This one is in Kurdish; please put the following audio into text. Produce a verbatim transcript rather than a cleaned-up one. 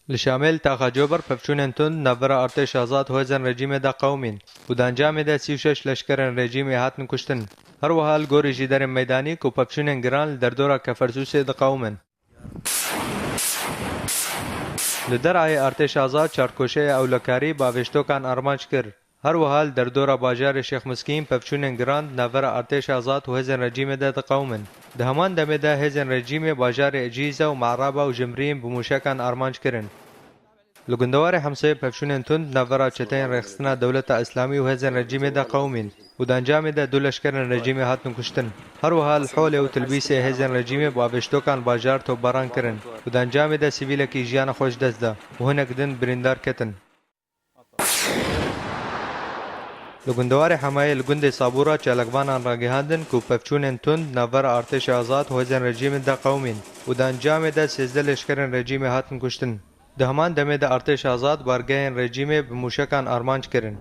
Li Şamê li taxa Cober pevçûnên tund navbera artêşa azad û hêzên rejîmê de qewimîn û di encamê de sî û şeş leşkerên rejîmê hatin kuştin. Her wiha li gorî jî derên meydanî ku pevçûnên giran li derdora Kefersûsê diqewimin. Li Derayê artêşa azad çarkoşeya ewlekarî bi avêştokan armanc kir. Her wiha li derdora bajarê Şêx Miskîn pevçûnên giran di navbera artêşa azad û hêzên rejîmê de diqewimin. Di heman demê de hêzên rejîmê bajarê Ecîze û Me'raba û Jimrîn bi mûşekan armanc kirin. Li gundewarê Hemsê pevçûnên tund di navbera çeteyên rêxistina Dewleta Îslamî û hêzên rejîmê de qewimîn û di encamê de du leşkerên rejîmê hatin kuştin. Her wiha li Holê û Tilbîsê hêzên rejîmê bi avêştokan bajar topbaran kirin û di encamê de sivîlekî jiyana xwe ji dest da û hinek din birîndar ketin. Li gundewarê Hemayê li gundê Sabûra çalakvanan ragihandin ku pevçûnên tund navbera artêşa azad û hêzên rejîmê de qewimîn û di encamê de sêzdeh leşkerên rejîmê hatin kuştin. Di heman demê de artêşa azad bargehên rejîmê bi mûşekan armanc kirin.